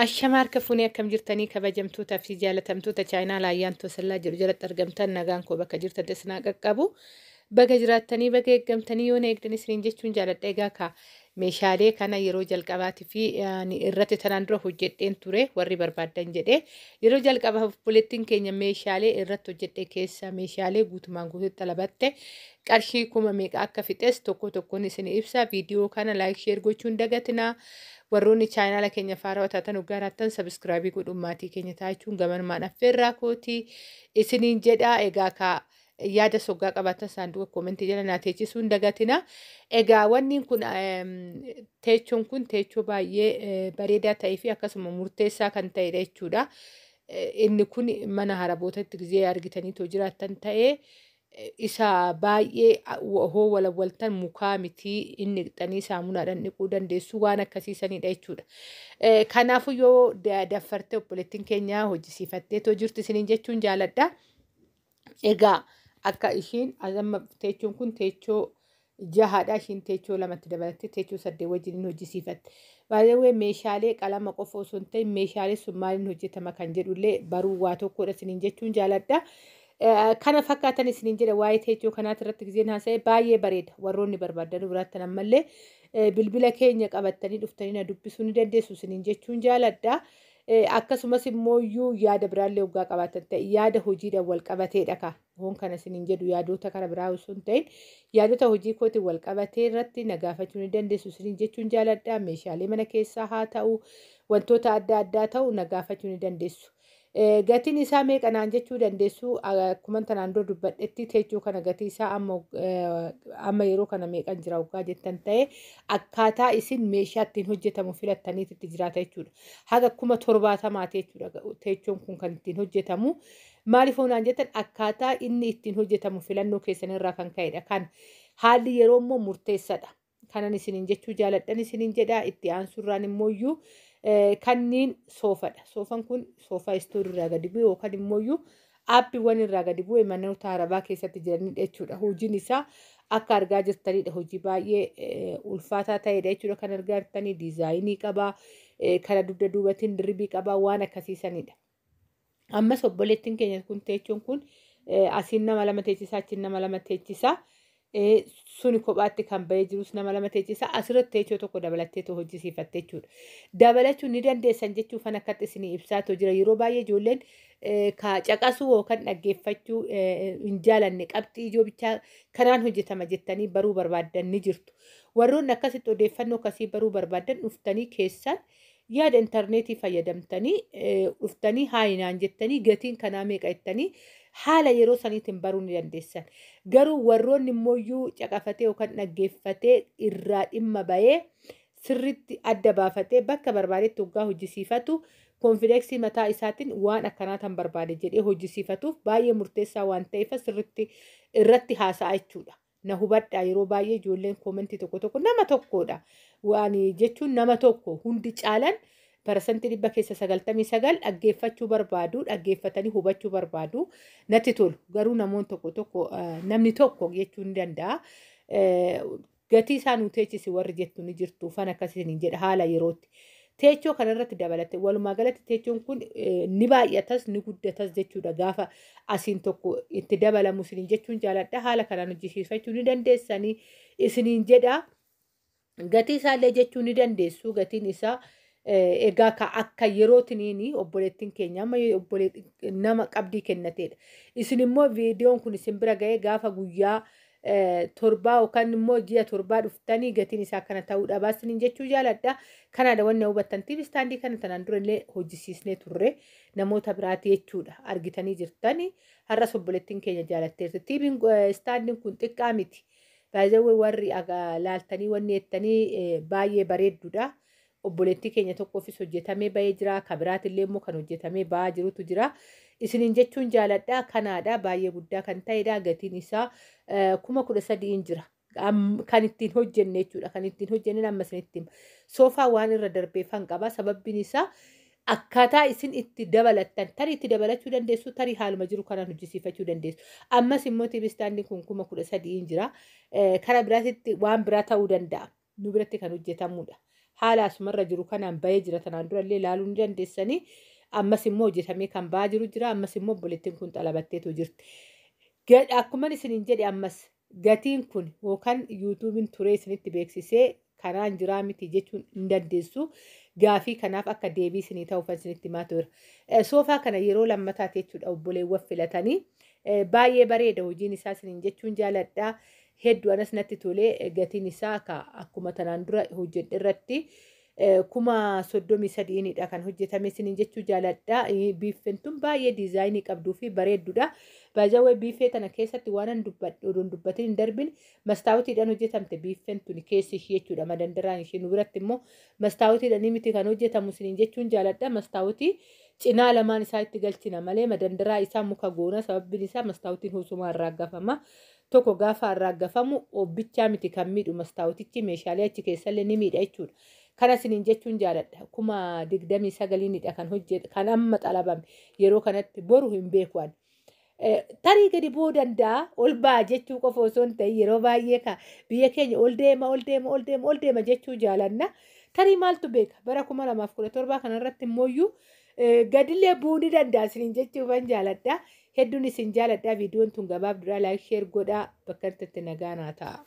Ashama harka fuunee akkam jirtanii kabajamtootaa fi jaalatamtoota chaayinaa laayyaan tosallaa jiru jalatti argamtan nagaan koo bakka jirtan isinaa qaqqabu. Baga jiraattanii baga eeggamtanii yoo na eegdan isiniin jechuun jaaladha. Egaa ka meeshaalee kana yeroo jalqabaatii fi ani irratti tanaan dura hojjedheen ture warri barbaaddan jedhee yeroo jalqabaaf obboleettiin keenya meeshaalee irratti hojjedhe keessa meeshaalee guutumaan guututti xalabatte qarshii kuma meeqa akka fixes tokko tokkoon isin ibsa. Viidiyoo kana like share gochuun dagatinaa. Warroonni chaayinaala keenya faarawaa taatan hoggaa raattan subscribe godhuun maatii keenya taachuun gamanumaan affeerraa kootii isiniin jedha. Egaa ka yaada soggaa qabaatan saanduqa koomentii jala naa teechisuu hin dagatina. Egaa wanni kun teechoon kun teechoo baay'ee bareedaa ta'ee fi akkasuma murteessaa kan ta'edha jechuudha. Inni kun mana harabootatti gizee argitanii too jiraattan ta'ee isa baay'ee hoo walawwaltan mukaa mitii inni dhiqxanii saamunaadhaan dhiquu dandeessu waan akkasiisanidha jechuudha. Kanaafuu yoo daffartee obboleettiin keenya hojjisiifattee too jirti isiniin jechuun jaaladha. Egaa akka ishiin amma teechoon kun teechoo jahaadha. Ishiin teechoo lamatti dabalattee teechoo saddeet wajjin hojjisiifatte. Baay'ee meeshaalee qalama qofa osoo hin ta'in meeshaalee sun maaliin hojjetama kan jedhullee baruu waa tokkodha isiniin jechuun jaaladha. Kana fakkaatan isiniin jedha waa'ee teechoo kanaati irratti gizeen haasa'e baay'ee bareeda. Warroonni barbaadan biraattan ammallee bilbila keenya qabattanii dhuftanii na dubbisuu ni dandeessu isiniin jechuun jaaladha. Akkasumas immoo iyyuu yaada biraallee hoggaa qabaatan ta'e yaada hojiidhaan wal qabateedha ka. Hoon kana isiniin jedhu yaadota kana biraa osoo hin ta'in yaadota hojii kootiin wal qabatee irratti na gaafachuu ni dandeessu isiniin jechuun jaaladha. Meeshaalee mana keessaa haa ta'u wantoota adda addaa ta'u na gaafachuu ni dandeessu. Gatiin isaa meeqa naan jechuu dandeessu. Akkuma tanaan dura dubbadhetti teechoo kana gatii isaa amma yeroo kana meeqan jira hoggaa jettan ta'e akkaataa isin meeshaa ittiin hojjetamu filattaniit itti jiraata jechuudha. Haga 70,000 jechuudha teechoon kun kan ittiin hojjetamu. Maaliif naan jettan akkaataa inni ittiin hojjetamu filannoo keessanirraa kan ka'edha. Kan haalli yeroo immoo murteessadha. Kanan isiniin jechuu jaaladhan isiniin jedha. Itti aansurraan immoo iyyuu kanneen soofadha. Soofan kun soofaa istoorii irraa gadi bu'e yookaan immoo iyyuu aappiiwwan irraa gadi bu'e manoota arabaa keessatti jiranidha jechuudha. Hojiin isaa akka argaa jirtanidha. Hojii baay'ee ulfaataa ta'edha jechuudha. Kan argaa jirtanii diizaayinii qaba, kana dugda duubatiin dirribii qaba waan akkasiisanidha. Ammas obboleettiin keenya kun teechoon kun asiin nama lama teechisaa achiin nama lama teechisaa. Suni kophaatti kan bahee jirus nama lama teechisa. Asirratti teechoo tokko dabalattee too hojjisiifatte jechuudha. Dabalachuu ni dandeessan jechuufan akkatti isinii ibsaa too jira. Yeroo baay'ee ijoolleen ka caqasuu yookaan dhaggeeffachuu hin jaalanne qabxii ijoo bichaa kanaan hojjetama jettanii baruu barbaaddan ni jirtu. Warroonni akkasitti odeeffannoo akkasii baruu barbaaddan dhuftanii keessan yaada intarneetii fayyadamtanii dhuftanii haayinaan jettanii gatiin kanaa meeqa jettanii haala yeroo saniitiin baruu ni dandeessan. Garuu warroonni immoo caqafatee yookaan dhaggeeffatee irraa dhimma bahee sirriitti adda baafatee bakka barbaadetti hoggaa hojjisiifatu koonfideeksii mataa isaatiin waan akkanaa tan barbaade jedhee hojjisiifatuuf baay'ee murteessaa waan ta'eef sirriitti irratti haasa'a jechuudha. Na hubadhaa yeroo baay'ee ijoolleen koomentii tokko tokko nama tokkodha. Waan jechuun nama tokko hundi caalan 99% dhaggeeffachuu barbaadu, dhaggeeffatanii hubachuu barbaadu natti tolu. Garuu namoonni tokko tokko namni tokko jechuu ni danda'a. Gatii isaa nu teechisi warri jettu ni jirtu fan akkasiin jedha haala yerootti. Teechoo kanarratti dabalate walumaa galatti teechoon kun ni baay'atas ni guddatas jechuudha gaafa asiin tokko itti dabalamu isiniin jechuun jaaladha. Haala kanaan hojjisiifachuu ni dandeessanii isiniin jedha. Gatii isaallee jechuu ni dandeessu. Gatiin isaa egaa ka akka yerootiin obboleettiin keenya amma nama qabdii kennateedha. Isin immoo viidiyoon kun isin bira ga'ee gaafa guyyaa torbaa yookaan immoo ji'a torbaa dhuftanii gatiin isaa akkana ta'uu dhabaa isiniin jechuu jaaladha. Kanaadha wanni hubattan tiivi istaandii kana tanaan dura illee hojjisiisnee turre namoota biraati jechuudha. Argitanii jirtanii har'as obboleettiin keenya jaalatteerti. Tiiviin istaandiin kun xiqqaa miti. Baay'ee warri laaltanii wanni jettanii baay'ee bareedduudha. Obboleettii keenya tokkoofis hojjetamee bahee jira. Kan biraatillee immoo kan hojjetamee bahaa jirutu jira. Isiniin jechuun jaaladha. Kanaadha baay'ee guddaa kan ta'edha. Gatiin isaa 13,000 jira. Kan ittiin hojjenne jechuudha. Kan ittiin hojjenne amma isinitti hima. Soofaa waan irra darbeeffan qaba. Sababbiin isaa akkaataa isin itti dabalattan tarii itti dabalachuu dandeessu tarii haaluma jiru kanaan hojjisiifachuu dandeessu. Ammas immoo tiivi istaandiin kun 13,000 jira. Kara biraatitti waan biraa ta'uu danda'a. Nu biratti kan hojjetamudha. Haala asumarra jiru kanaan bahee jira. Tanaan durallee ilaaluu ni dandeessanii. Ammas immoo hojjetamee kan bahaa jiru jira. Ammas immoo obboleettiin kun xalabatteetu jirti. Akkuma isiniin jedhe, ammas gatiin kun yookaan YouTubeiin turee isinitti beeksisee kanaan jiraa miti jechuun hin dandeessu. Gaafii kanaaf akka deebii isinii ta'uuf isinitti himaa ture. Soofaa kana yeroo lammataati jechuudha obboleewwan filatanii. Baay'ee bareeda hojiin isaa isiniin jechuun jaaladha. Hedduu anas natti tolee. Gatiin isaa akkuma tanaan dura hojjedhe irratti 33,000dha kan hojjetame isiniin jechuu jaaladha. Biiffeen tun baay'ee designii qabduu fi bareedduudha. Baay'ee biiffee tana keessatti waan an dubbadhu oduun dubbatin hin darbin, mastaawutiidhaan hojjetamte biiffeen tun keessi ishee jechuudha, madandaraan ishee. Nu biratti immoo mastaawutiidhaan miti kan hojjetamu isiniin jechuun jaaladha. Mastaawutii cinaa lamaan isaa itti galchina malee madandaraa isaa muka goona. Sababbiin isaa mastaawutiin husumaa irraa gafama. Tokko gaafa irraa gafamu obbichaa miti kan miidhu, mastaawutichi meeshaalee achi keessallee ni miidha jechuudha. Kana isiniin jechuun jaaladha. 29,000dha kan hojjet kan amma xalabame yeroo kanatti, boru hin beeku ani. Tarii gadi bu'uu danda'a, ol ba'a jechuu qofa osoo hin ta'in, yeroo baay'ee ka biyya keenya ol deema, ol deema, ol deema, ol deema jechuu jaalanna. Tarii maaltu beeka, bara 2017 kanarratti immooyyuu gadillee bu'uu ni danda'a isiniin jechuufan jaaladha. Hedduun isin jaaladha. Viidiyoon tun gabaabduudha. Like, share godhaa. Bakka irratti nagaa naa ta'a.